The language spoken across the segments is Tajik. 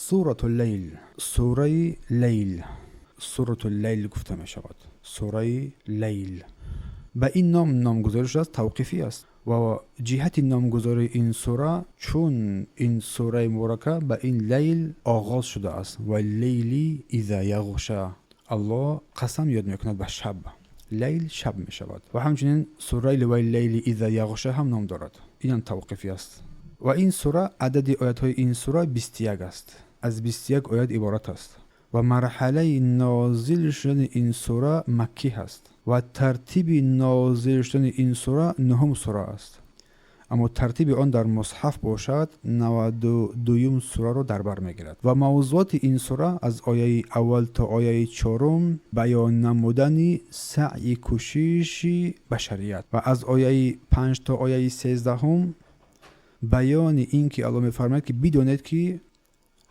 Сурату Лайл, сураи Лайл, Сурату Лайл гуфта мешавад. Сураи Лайл ба ин ном номгузорӣ шудааст, тавқифӣ аст ва ҷиҳати номгузории ин сура, чун ин сураи муборака ба ин лайл оғоз шудааст. Валлейли иза яғша, Аллоҳ қасам ёд мекунад ба шаб. Лайл шаб мешавад ва ҳамчунин сураи Валлейли иза яғша ҳам ном дорад. Инам тавқифӣ аст. Ва ин сура, адади оятҳои ин сура 21 аст, аз 21 оят иборат аст ва марҳалаи нозил шудани ин сура маккӣ ҳаст ва тартиби нозил шудани ин сура нуҳум сура аст, аммо тартиби он дар мусҳаф бошад, 92-юм сураро дар бар мегирад. Ва мавзуоти ин сура аз ояи аввал то ояи чорум баён намудани саъи кӯшиши башарият ва аз ояи 5 то ояи 13-ҳум баёни ин ки Аллоҳ мефармояд, ки бидонед, ки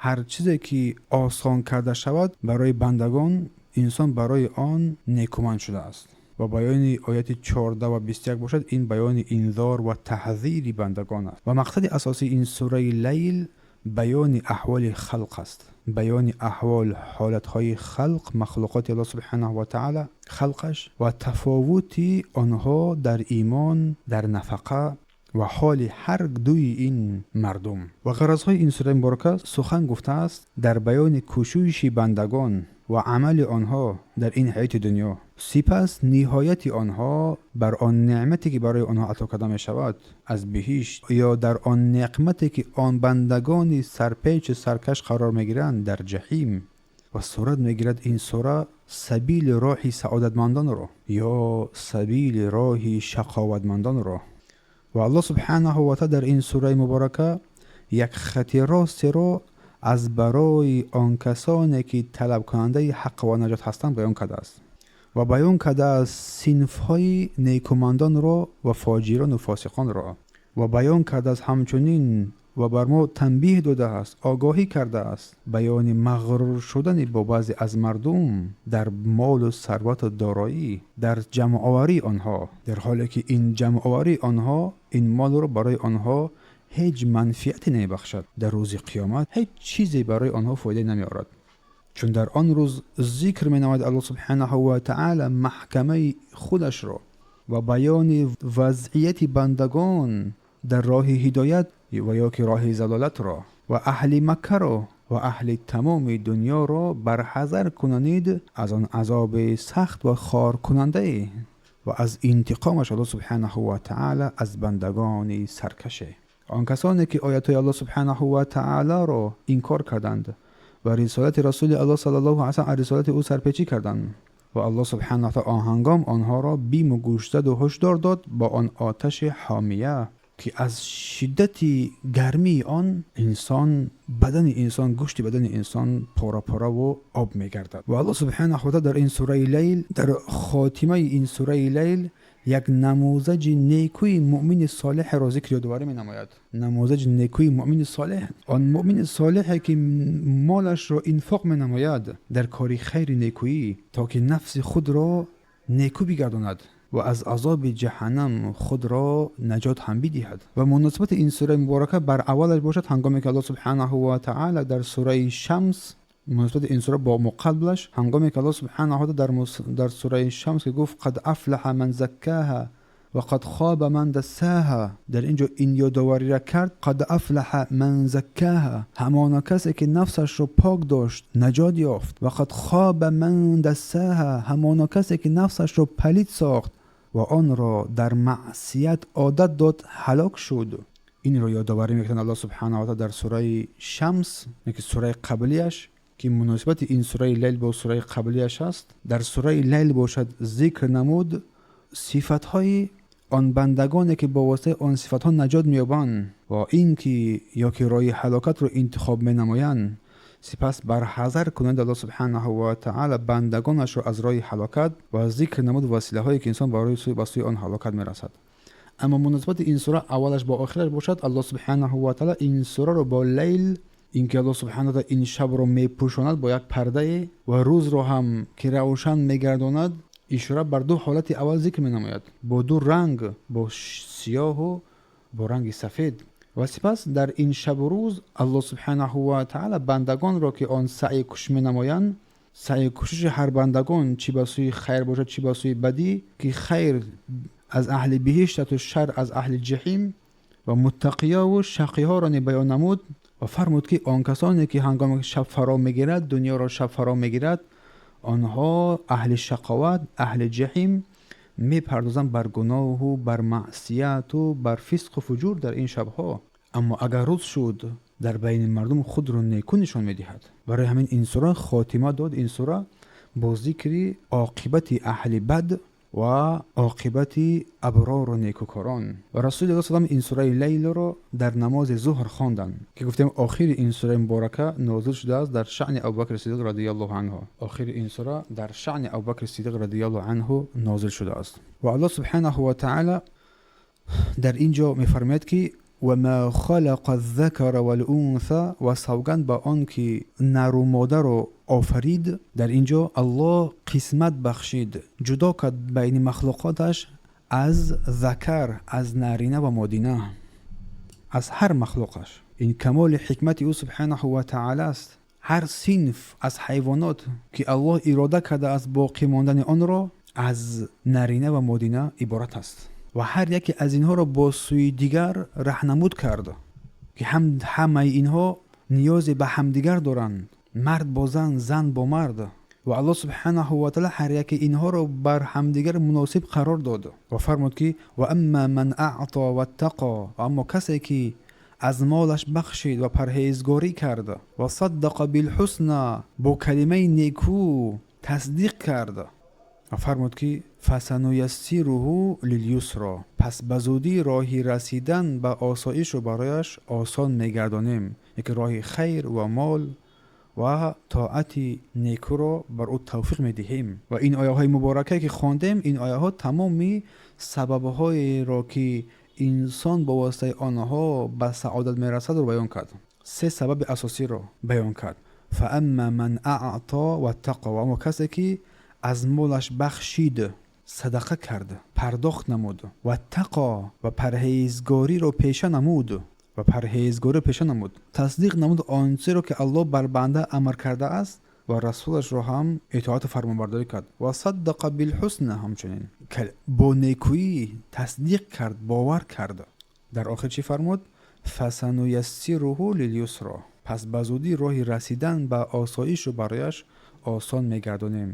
ҳар чизе ки осон карда шавад барои бандагон, инсон барои он некуманд шудааст. Ва баёни ояти 14 ва 21 бошад, ин баёни инзор ва таҳзири бандагон аст. Ва мақсади асосии ин сураи Лайл баёни аҳволи халқ аст, баёни аҳвол, ҳолатҳои халқ, махлуқоти Аллоҳ субҳанаҳу ва таала, халқаш ва тафовути онҳо дар имон, дар нафақа ва ҳоли ҳар дуи ин мардум. Ва ғаразҳои ин сураи муборака сухан гуфтааст дар баёни кӯшиши бандагон ва амали онҳо дар ин ҳаёти дунё, сипас ниҳояти онҳо бар он неъмате ки барои онҳо ато карда мешавад аз биҳишт ё дар он неъмате ки он бандагони сарпечу саркаш қарор мегиранд дар ҷаҳим. Ва сурат мегирад ин сура сабили роҳи саодатмандонро ё сабили роҳи шақоватмандонро. Ва Аллоҳ субҳанаҳу ва таала дар ин сураи муборака як хати ростеро аз барои он касоне ки талабкунандаи ҳақ ва наҷот ҳастанд баён кардааст ва баён кардааст синфҳои некумандонро ва фоҷирону фосиқонро ва баён кардааст ҳамчунин ва бар мо танбиҳ додааст, огоҳӣ кардааст баёни мағрур шудани бо баъзе аз мардум дар молу сарвату дороӣ, дар ҷамъоварии онҳо, дар ҳоле ки ин ҷамъоварии онҳо, ин молро барои онҳо ҳеҷ манфиате намебахшад. Дар рӯзи қиёмат ҳеҷ чизе барои онҳо фоида намеорад, чун дар он рӯз зикр менамояд Аллоҳ субҳанаҳу ва таала маҳкамаи худашро ва баёни вазъияти бандагон дар роҳи ҳидоят ва ё ки роҳи залолатро ва аҳли Маккаро ва аҳли тамоми дунёро барҳазар кунанид аз он азоби сахт ва хоркунандае ва аз интиқомаш Аллоҳ субҳанаҳу ва таала аз бандагони саркаше, он касоне ки оятҳои Аллоҳ субҳанаҳу ва тааларо инкор карданд ва рисолати Расули Аллоҳ саллаллоҳу алайҳи васаллам, аз рисолати ӯ сарпечӣ карданд. Ва Аллоҳ субҳанаҳу таала он ҳангом онҳоро биму гӯшзаду ҳушдор дод бо он оташи ҳомия, ки аз шиддати гармии он инсон, бадани инсон, гӯшти бадани инсон пора пораву об мегардад. Ва Аллоҳ субҳанаҳу ва таала дар ин сураи Лайл, дар хотимаи ин сураи Лайл як намузаҷи некӯи муъмини солеҳеро зикр ёдоварӣ менамояд. Намузаҷи некӯи муъмини солеҳ, он муъмини солеҳе ки молашро инфоқ менамояд дар кори хайри некӯӣ, то ки нафси худро некӯ бигардонад ва аз азоби ҷаҳаннам худро наҷот ҳам бидиҳад. Ва муносибати ин сураи муборака бар аввалаш бошад, ҳангоме ки Аллоҳ субҳанаҳу ва таала дар сураи Шамс, муносибати ин сура бо муқаблаш, ҳангоме ки Аллоҳ субҳанаҳу ва дар сураи Шамс ки гуфт: «Қад афлаҳа ман заккаҳа ва қад хоба ман дассаҳа», дар ин ҷо ин ёдовариро кард: «Қад афлаҳа ман заккаҳа», ҳамона касе ки нафсашро пок дошт, наҷот ёфт, ва қад хоба ман дассаҳа, ҳамона касе ки нафсашро палид сохт ва онро дар маъсият одат дод, ҳалок шуд. Инро ёдоварӣ мекунад Аллоҳ субҳанаҳу ва таала дар сураи Шамс, ки сураи қаблияш, ки муносибати ин сураи Лайл бо сураи қаблияш аст. Дар сураи Лайл бошад, зикр намуд сифатҳои он бандагоне ки бо воситаи он сифатҳо наҷот меёбанд ва ин ки ё ки роҳи ҳалокатро интихоб менамоянд. Сипас барҳазар кунад Аллоҳ субҳанаҳу ва таала бандагонашро аз роҳи ҳалокат ва зикр намуд василаҳое ки инсон барои ба сӯи он ҳалокат мерасад. Аммо муносибати ин сура аввалаш бо охираш бошад, Аллоҳ субҳанаҳу ва таала ин сураро бо лайл, ин ки Аллоҳ субҳанаҳу таала ин шабро мепӯшонад бо як пардае ва рӯзро ҳам ки равшан мегардонад, ишора бар ду ҳолати аввал зикр менамояд бо ду ранг, бо сиёҳу бо ранги сафед. Ва сипас дар ин шабу рӯз Аллоҳ субҳанаҳу ва таъала бандагонро, ки он саъй кӯшиш менамоянд, саъй кӯшиши ҳар бандагон чӣ ба сӯи хайр бошад, чӣ ба сӯи бадӣ, ки хайр аз аҳли биҳишт аст ва шар аз аҳли ҷаҳим, ва муттақиёву шақиҳоро баён намуд ва фармуд, ки он касоне ки ҳангоме шаб фаро мегирад, дунёро шаб фаро мегирад, онҳо аҳли шақоват, аҳли ҷаҳим мепардозанд бар гуноҳу бар маъсияту бар фисқу фуҷур дар ин шабҳо. Аммо агар рӯз шуд, дар байни мардум худро неку нишон медиҳад. Барои ҳамин ин сура хотима дод, ин сура бо зикри оқибати аҳли бад ва оқибати аброру некукорон. Ва Расули Аллоҳ саллаллоҳу ин сураи Лайлро дар намози зуҳр хонданд, ки гуфтем охири ин сураи муборака нозил шудааст дар шаъни Абубакри Сиддиқ радиаллоҳу анҳу. Охири ин сура дар шаъни Абубакри Сиддиқ радиаллоҳу анҳу нозил шудааст. Ва Аллоҳ субҳанаҳу ва таъала дар ин ҷо мефармояд, ки ва ма халақа аз-закара вал-унса, ва савганд ба он ки нару модаро офарид. Дар ин ҷо Аллоҳ қисмат бахшид, ҷудо кард байни махлуқоташ аз закар, аз нарина ва модина, аз ҳар махлуқаш. Ин камоли ҳикмати ӯ субҳанаҳу ва таъала аст. Ҳар синф аз ҳайвонот, ки Аллоҳ ирода кардааст боқӣ мондани онро, аз нарина ва модина иборат аст ва ҳар яке аз инҳоро бо сӯи дигар раҳнамуд кард, ки ҳамаи инҳо ниёзе ба ҳамдигар доранд, мард бо зан, зан бо мард. Ва Аллоҳ субҳанаҳу ва таъала ҳар яке инҳоро бар ҳамдигар муносиб қарор дод ва фармуд, ки ва амма ман аъто ваттақо, аммо касе ки аз молаш бахшид ва парҳезгорӣ кард, ва саддақа билҳусна, бо калимаи неку тасдиқ кард, ва фармуд, ки фасануяссируҳу лилюсро, пас ба зудӣ роҳи расидан ба осоишро барояш осон мегардонем, яке роҳи хайр ва мол ва тоати некуро бар ӯ тавфиқ медиҳем. Ва ин ояҳои муборакае ки хондем, ин ояҳо тамоми сабабҳоеро, ки инсон бо воситаи онҳо ба саодат мерасадро баён кард. Се сабаби асосиро баён кард. Фаамма ман аъто ваттақо, ва аммо касе ки аз молаш бахшид, садақа кард, пардохт намуд, ваттақо, ва парҳезгориро пеша намуд, ва парҳезгориро пеша намуд, тасдиқ намуд он чизеро, ки Аллоҳ бар банда амр кардааст, ва расулашро ҳам итоату фармонбардорӣ кард, ва саддақа билҳусна, ҳамчунин бо некӯӣ тасдиқ кард, бовар кард. Дар охир чӣ фармуд? Фасануяссируҳу лилюсро, пас ба зудӣ роҳи расидан ба осоишро барояш осон мегардонем.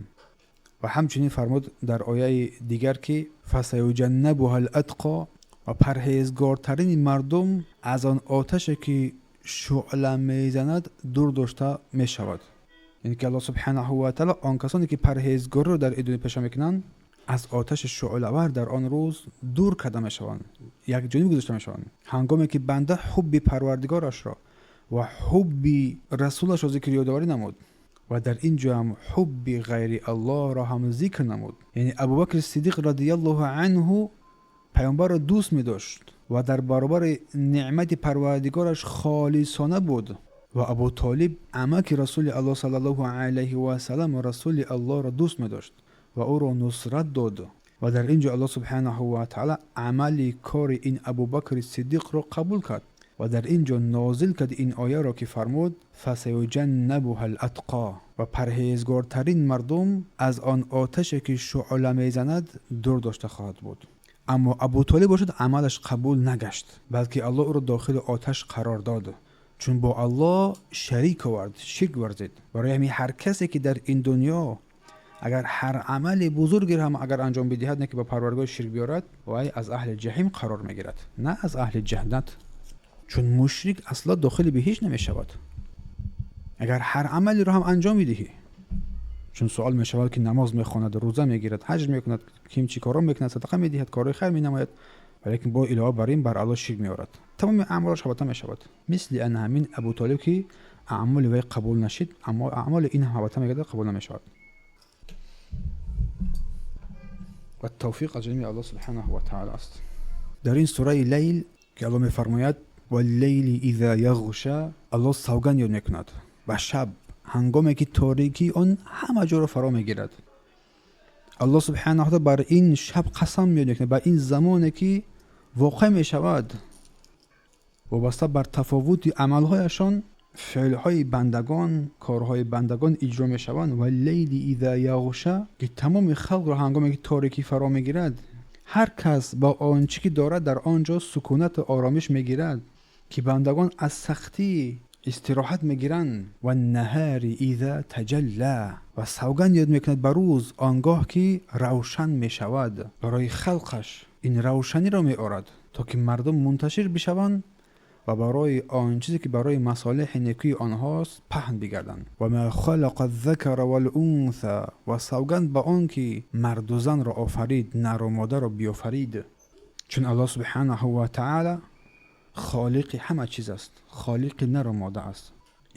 Ва ҳамчунин фармуд дар ояи дигар, ки фасаюҷаннабуҳа алатқо, ва парҳезгортарини мардум аз он оташе ки шуъла мезанад дур дошта мешавад. Яъне ки Аллоҳ субҳанаҳу ва таъала он касоне ки парҳезгориро дар ин дунё пеша мекунанд, аз оташи шуълавар дар он рӯз дур карда мешаванд, якҷониб гузошта мешаванд. Ҳангоме ки банда ҳубби парвардигорашро ва ҳубби расулашро зикр ёдоварӣ намуд, ва дар ин ҷо ҳам ҳубби ғайри Аллоҳро ҳам зикр намуд. Яъне Абубакри Сиддиқ радиаллоҳу анҳу паёмбарро дӯст медошт ва дар баробари неъмати парвардигораш холисона буд, ва Абутолиб амаки Расули Аллоҳ саллаллоҳу алайҳи васалам Расули Аллоҳро дӯст медошт ва ӯро нусрат дод. Ва дар ин ҷо Аллоҳ субҳанаҳу ва таъала амали кори ин Абубакри Сиддиқро қабул кард ва дар ин ҷо нозил кард ин ояро, ки фармуд фасаюҷаннабуҳа алатқо, ва парҳезгортарин мардум аз он оташе ки шуъла мезанад дур дошта хоҳад буд. Аммо Абутолиб бошад, амалаш қабул нагашт, балки Аллоҳ ӯро дохили оташ қарор дод, чун бо Аллоҳ шарик овард, ширк варзид. Барои ҳамин ҳар касе ки дар ин дунё агар ҳар амали бузургеро ҳам агар анҷом бидиҳад, не ки ба парвардигор ширк биёрад, вай аз аҳли ҷаҳим қарор мегирад, на аз аҳли ҷаннат, чун мушрик асла дохили биҳишт намешавад. Агар ҳар амалеро ҳам анҷом бидиҳӣ, чун суол мешавад, ки намоз мехонад, рӯза мегирад, ҳаҷ мекунад, ким чӣ коро мекунад, садақа медиҳад, корҳои хайр менамояд, валекин бо илова бар ин бар Аллоҳ ширк меорад, тамоми аъмолаш ҳабата мешавад. Мисли ана ҳамин Абутолиб, ки аъмоли вай қабул нашид, аммо аъмоли ин ҳам ҳабата мегардад, қабул намешавад. Ва тавфиқ аз ҷониби Аллоҳ субҳанаҳу ва таъала аст. Дар ин сураи Лайл, ки Аллоҳ мефармояд валлайли иза яғша, Аллоҳ савганд ёд мекунад ба шаб, ҳангоме ки торикии он ҳама ҷоро фаро мегирад. Аллоҳ субҳанаҳу ва таъала бар ин шаб қасам ёд мекунад, ба ин замоне ки воқеъ мешавад. Вобаста бар тафовути амалҳояшон феълҳои бандагон, корҳои бандагон иҷро мешаванд. Ва лейли иза яғша, ки тамоми халқро ҳангоме ки торикӣ фаро мегирад, ҳар кас ба он чӣ ки дорад дар он ҷо сукунату оромиш мегирад, ки бандагон аз сахтӣ истироҳат мегиранд. Ва наҳари иза таҷалла, ва савганд ёд мекунад ба рӯз он гоҳ ки равшан мешавад. Барои халқаш ин равшаниро меорад, то ки мардум мунташир бишаванд ва барои он чизе ки барои масолеҳи некӯи онҳост паҳн бигарданд. Ва ма халақа ззакара вал-унса, ва савганд ба он ки марду занро офарид, нару модаро биёфарид. Чун Аллоҳ субҳанаҳу ва таъала холиқи ҳама чиз аст, холиқи нару мода аст.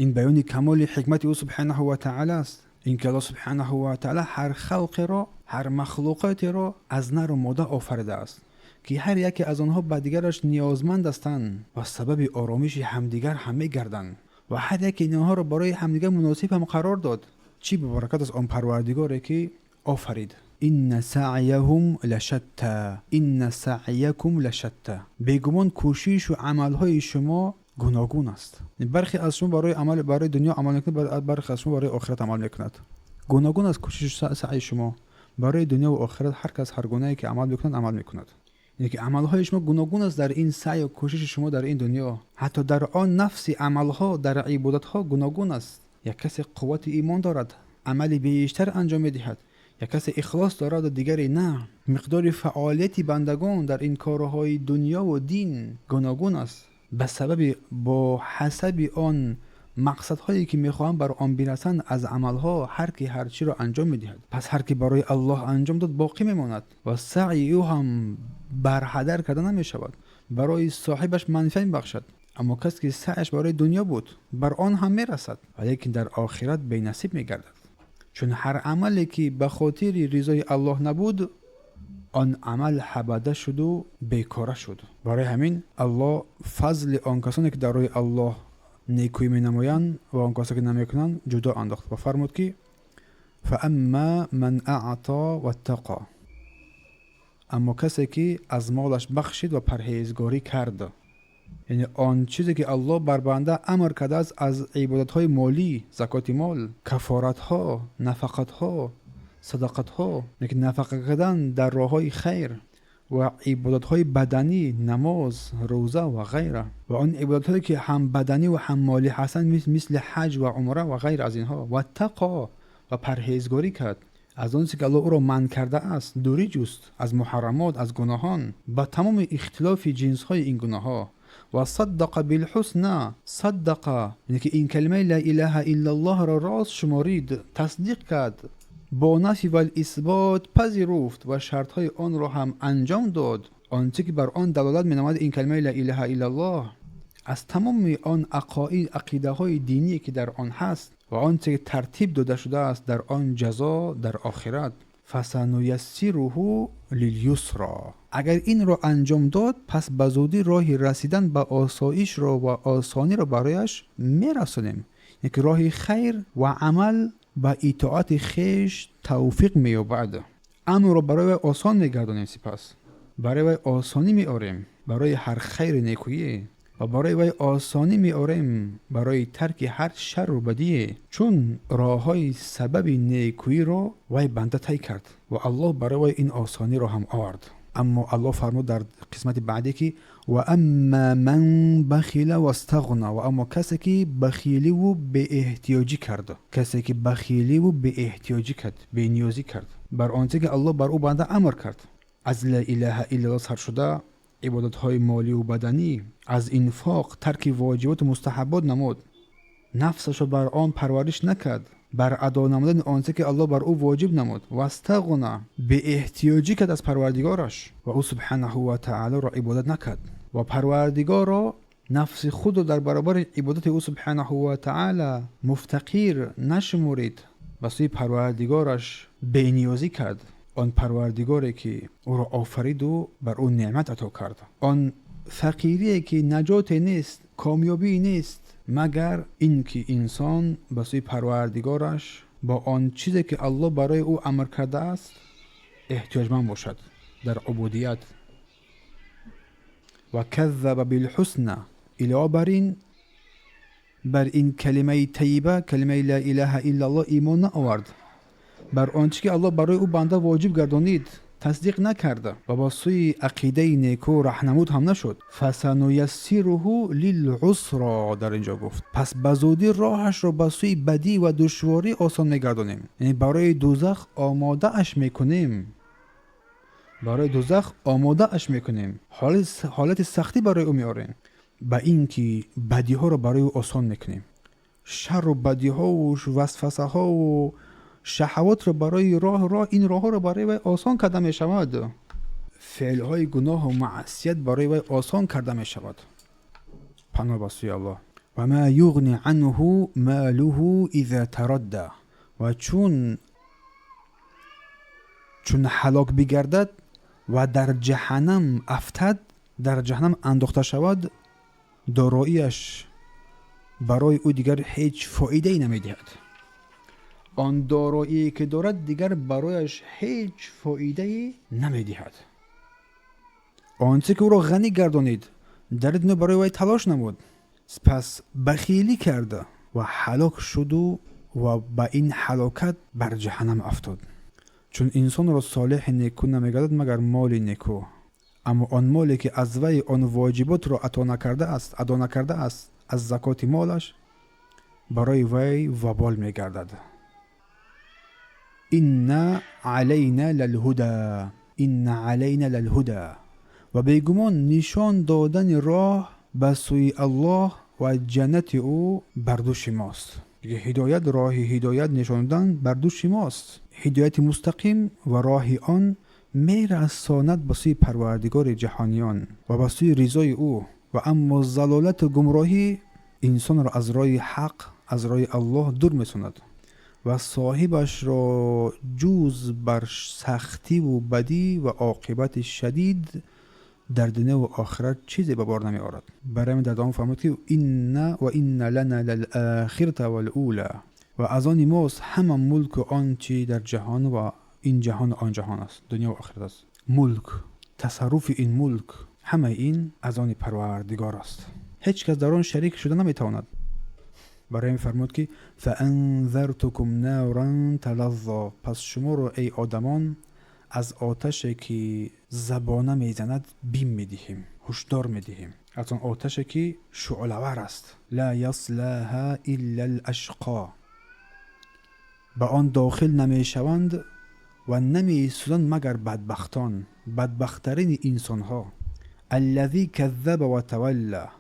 Ин баёни камоли ҳикмати ӯ субҳанаҳу ва таъала аст, ин ки Аллоҳ субҳанаҳу ва таъала ҳар халқеро, ҳар махлуқотеро аз нару мода офаридааст, ки ҳар яке аз онҳо ба дигараш ниёзманд ҳастанд ва сабаби оромиши ҳамдигар ҳам мегарданд ва ҳар яке инҳоро барои ҳамдигар муносиб ҳам қарор дод. Чӣ бобаракат аст он Парвардигоре ки офарид. Инна саъяҳум лашатта, инна саъякум лашатта, бегумон кӯшишу амалҳои шумо гуногун аст. Бархе аз шумо барои амал, барои дунё амал мекунад, бархе аз шумо барои охират амал мекунад. Гуногун аст кӯшишу саъи шумо барои дунё ва охират. Ҳар кас ҳар гунае ки амал мекунад, амал мекунад. Яъне ки амалҳои шумо гуногун аст дар ин саъю кӯшиши шумо дар ин дунё. Ҳатто дар он нафси амалҳо, дар ибодатҳо гуногун аст. Як касе қуввати имон дорад, амали бештар анҷом медиҳад, як касе ихлос дорад ва дигаре на. Миқдори фаъолияти бандагон дар ин корҳои дунёву дин гуногун аст, ба сабаби бо ҳасаби он мақсадҳое ки мехоҳанд бар он бирасанд аз амалҳо ҳар ки ҳар чиро анҷом медиҳад. Пас ҳар ки барои Аллоҳ анҷом дод, боқӣ мемонад ва саъи ӯ ҳам барҳадар карда намешавад, барои соҳибаш манфиат мебахшад. Аммо касе ки саъяш барои дунё буд, бар он ҳам мерасад, валекин дар охират бенасиб мегардад. Чун ҳар амале ки ба хотири ризои Аллоҳ набуд, он амал ҳабада шуду бекора шуд. Барои ҳамин Аллоҳ фазли он касоне ки дар роҳи Аллоҳ некӯӣ менамоянд ва он касоне ки намекунанд ҷудо андохт ва фармуд ки фаамма ман аъто ваттақо, аммо касе ки аз молаш бахшид ва парҳезгорӣ кард. Яъне он чизе ки Аллоҳ бар банда амр кардааст аз ибодатҳои молӣ, закоти мол, кафоратҳо, нафақатҳо, садақатҳо, яъне ки нафақа кардан дар роҳҳои хайр ва ибодатҳои баданӣ, намоз, рӯза ва ғайра, ва он ибодатҳое ки ҳам баданӣ ва ҳам молӣ ҳастанд, мисли ҳаҷ ва умра ва ғайра аз инҳо. Ва тақо, ва парҳезгорӣ кард аз он чизе ки Аллоҳ ӯро манъ кардааст, дурӣ ҷуст аз муҳаррамот, аз гуноҳон, ба тамоми ихтилофи ҷинсҳои ин гуноҳҳо. Ва саддақа билҳусна, саддақа яъне ки ин калимаи ла илаҳа иллаллоҳро рост шуморид, тасдиқ кард, бо нафи вал исбот пазируфт ва шартҳои онро ҳам анҷом дод. Он чизе ки бар он далолат менамояд ин калимаи ла илаҳа иллаллоҳ аз тамоми он ақоид, ақидаҳои диние ки дар он ҳаст ва он чизе ки тартиб дода шудааст дар он ҷазо дар охират. Фасануяссируҳу лилюсро, агар инро анҷом дод, пас ба зудӣ роҳи расидан ба осоишро ва осониро барояш мерасонем, яъне ки роҳи хайр ва амал ба итоати хеш тавфиқ меёбад. Амрро барои вай осон мегардонем, сипас барои вай осонӣ меорем барои ҳар хайри некӯие ва барои вай осонӣ меорем барои тарки ҳар шарру бадие, чун роҳҳои сабаби некӯиро вай банда тай кард ва Аллоҳ барои вай ин осониро ҳам овард. Аммо Аллоҳ фармуд дар қисмати баъдӣ ки ва амма ман бахила вастағна, ва аммо касе ки бахиливу беэҳтиёҷӣ кард, касе ки бахиливу беэҳтиёҷӣ кард, бениёзӣ кард бар он чизе ки Аллоҳ бар ӯ банда амр кард, аз ла илаҳа иллаллоҳ сар шуда ибодатҳои моливу баданӣ, аз инфоқ, тарки воҷиботу мустаҳаббот намуд, нафсашро бар он парвариш накард, бар адо намудани он чизе ки Аллоҳ бар ӯ воҷиб намуд, вастағна, беэҳтиёҷӣ кард аз Парвардигораш ва ӯ субҳанаҳу ва таолоро ибодат накард ва Парвардигорро нафси худро дар баробари ибодати ӯ субҳанаҳу ва таъала муфтақир нашуморид, ба сӯи Парвардигораш бениёзӣ кард, он Парвардигоре ки ӯро офариду бар ӯ неъмат ато кард. Он фақирие ки наҷоте нест, комёбӣ нест, магар ин ки инсон ба сӯи Парвардигораш бо он чизе ки Аллоҳ барои ӯ амр кардааст эҳтиёҷманд бошад дар убудият. Ва каззаба билҳусна, Илова бар ин калимаи тайиба, калимаи ла илаҳа иллаллоҳ имон наовард, бар он чӣ ки Аллоҳ барои ӯ банда воҷиб гардонид тасдиқ накарда ва ба сӯи ақидаи неку раҳнамуд ҳам нашуд. Фасануяссируҳу лилъусро дар инҷо гуфт, пас ба зудӣ роҳашро ба сӯи бадӣ ва душворӣ осон мегардонем, яъне барои дӯзах омодааш мекунем, барои дӯзах омодааш мекунем, ҳолати сахтӣ барои ӯ меорем, ба ин ки бадиҳоро барои ӯ осон мекунем, шарру бадиҳову васвасаҳову шаҳавотро барои роҳ ин роҳҳоро барои вай осон карда мешавад, феълҳои гуноҳу маъсият барои вай осон карда мешавад. Паноҳ ба сӯи Аллоҳ. Ва ма юғни анҳу молуҳу иза тарадда, ва чун ҳалок бигардад ва дар ҷаҳаннам афтад, дар ҷаҳаннам андохта шавад, дороияш барои ӯ дигар ҳеҷ фоидае намедиҳад. Он дороие ки дорад дигар барояш ҳеҷ фоидае намедиҳад. Он чизе ки ӯро ғанӣ гардонид дар дунё барои вай талош намуд, пас бахилӣ карда ва ҳалок шуду ва ба ин ҳалокат бар ҷаҳаннам афтод. Чун инсонро солеҳи неку намегардад магар моли неку, аммо он моле ки аз вай он воҷиботро адо накардааст аз закоти молаш барои вай вабол мегардад. Инна алайна лалҳуда, инна алайна лалҳуда, ва бегумон нишон додани роҳ ба сӯи Аллоҳ ва ҷаннати ӯ бар дӯши мост. Ҳидоят, роҳи ҳидоят нишон додан бар дӯши мост. Ҳидояти мустақим ва роҳи он мерасонад ба сӯи Парвардигори ҷаҳониён ва ба сӯи ризои ӯ. Ва аммо залолату гумроҳӣ инсонро аз роҳи ҳақ, аз роҳи Аллоҳ дур месонад ва соҳибашро ҷуз бар сахтиву бадӣ ва оқибати шадид дар дунё ва охират чизе ба бор намеорад. Барои ҳамин дар давом фармуд ки инна ва инна лана лалохирата валула, ва аз они мост ҳама мулку он чи дар ҷаҳон ва ин ҷаҳон он ҷаҳон аст, дунё ва охират аст. Мулк, тасарруфи ин мулк, ҳамаи ин аз они Парвардигор аст. Ҳеҷ кас дар он шарик шуда наметавонад. Барои ин фармуд ки фаанзартукум наран талаззо, пас шуморо эй одамон аз оташе ки забона мезанад бим медиҳем, ҳушдор медиҳем, аз он оташе ки шуълавар аст. Ла яслаҳа илла алашқо, ба он дохил намешаванд ва намесӯзанд магар бадбахтон, бадбахттарини инсонҳо. Аллази каззаба ва тавалла,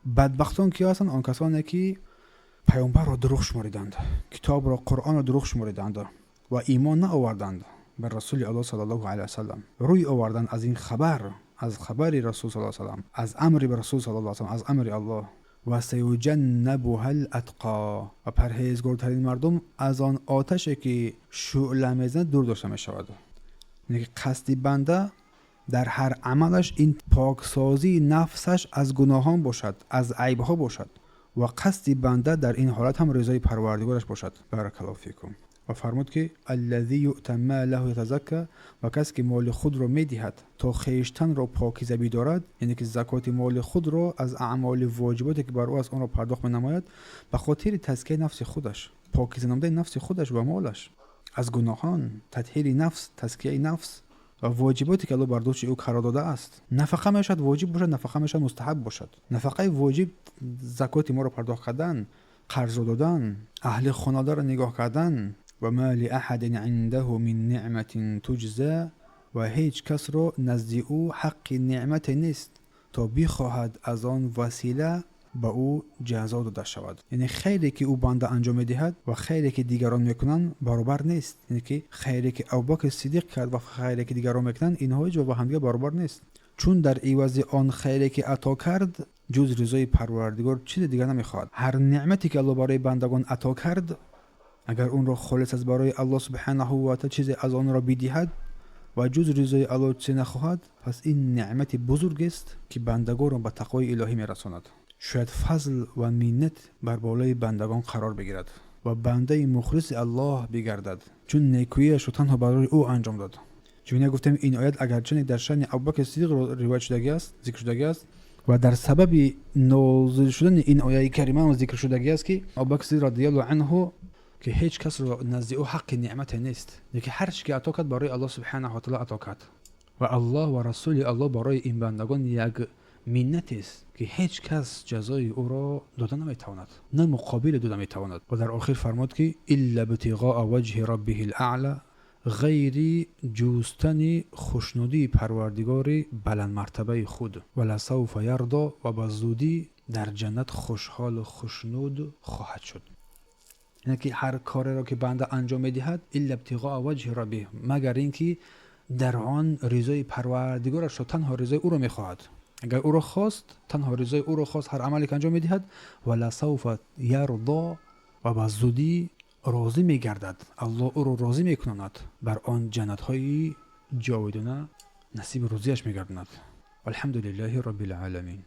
бадбахтон ки ҳастанд? Он касоне ки паёмбарро дурӯғ шумориданд, китобро, Қуръонро дурӯғ шумориданд ва имон наоварданд бар Расули Аллоҳ саллаллоҳу алайҳи васаллам, рӯй оварданд аз ин хабар, аз хабари Расул саллаллоҳу алайҳи васаллам, аз амри Расул саллаллоҳу алайҳи васаллам, аз амри Аллоҳ. Ва саюҷаннабуҳа алатқо, ва парҳезгортарин мардум аз он оташе ки шӯъла мезанад дур дошта мешавад. Яъне ки қасди банда дар ҳар амалаш ин поксозии нафсаш аз гуноҳон бошад, аз айбҳо бошад ва қасди банда дар ин ҳолат ҳам ризои Парвардигораш бошад. Баракаллоҳу фикум. Ва фармуд ки аллази юъта молаҳу ятазакка, ва касе ки моли худро медиҳад то хештанро покиза бидорад, яъне ки закоти моли худро аз аъмоли воҷиботе ки бар ӯ аст онро пардохт менамояд ба хотири тазкияи нафси худаш, покиза намудани нафси худаш ва молаш аз гуноҳон, татҳири нафс, тазкияи нафс ва воҷиботе ки Аллоҳ бар дӯши ӯ қарор додааст. Нафақа мешавад воҷиб бошад, нафақа мешавад мустаҳаб бошад. Нафақаи воҷиб закоти моро пардохт кардан, қарзро додан, аҳли хонадорро нигоҳ кардан. Ва ма лиаҳадин индаҳу мин ниъматин туҷза, ва ҳеҷ касро назди ӯ ҳаққи неъмате нест то бихоҳад аз он васила ба ӯ ҷазо дода шавад. Яъне хайре ки ӯ банда анҷом медиҳад ва хайре ки дигарон мекунанд баробар нест. Яъне ки хайре ки Абубакр Сиддиқ кард ва хайре ки дигарон мекунанд, инҳо ҳеҷ ба ҳамдигар баробар нест. Чун дар ивази он хайре ки ато кард ҷуз ризои Парвардигор чизе дигар намехоҳад. Ҳар неъмате ки Аллоҳ барои бандагон ато кард, агар онро холис аз барои Аллоҳ субҳанаҳу ва таъала чизе аз онро бидиҳад ва ҷуз ризои Аллоҳ чизе нахоҳад, пас ин неъмати бузургест ки бандагонро ба тақвои илоҳӣ мерасонад. Шояд фазл ва миннат бар болои бандагон қарор бигирад ва бандаи мухлиси Аллоҳ бигардад, чун некӯияшро танҳо барои ӯ анҷом дод. Чун гуфтем ин оят агарчи дар шаъни Абубакр Сиддиқ ривоят шудагиаст, зикр шудагиаст, Ва дар сабаби нозил шудани ин ояи карима ҳам зикр шудагӣ аст, ки Абубакр Сиддиқ радиаллоҳу анҳу, ки ҳеҷ касро назди ӯ ҳаққи неъмате нест, лекин ҳар чӣ ки ато кард, барои Аллоҳ субҳанаҳу ва таъоло ато кард. Ва Аллоҳ ва расули Аллоҳ барои ин бандагон як миннатест, ки ҳеҷ кас ҷазои ӯро дода наметавонад, на муқобиле дода метавонад. Ва дар охир фармуд, ки илла ибтиғоа ваҷҳи раббиҳи л-аъла, ғайри ҷустани хушнудии парвардигори баландмартабаи худ. Ва ласавфа ярдо, ва ба зудӣ дар ҷаннат хушҳолу хушнуд хоҳад шуд. Яъне ки ҳар кореро ки банда анҷом медиҳад, илла ибтиғоа ваҷҳи раббиҳ, магар ин ки дар он ризои парвардигорашро, танҳо ризои ӯро мехоҳад. Агар ӯро хост, танҳо ризои ӯро хост, ҳар амале ки анҷом медиҳад, ва ласавфа ярдо, ва ба зудӣ розӣ мегардад, Аллоҳ ӯро розӣ мекунонад, бар он ҷаннатҳои ҷовидона насиби рӯзияш мегардонад. Алҳамду лиллаҳи роббил оламин.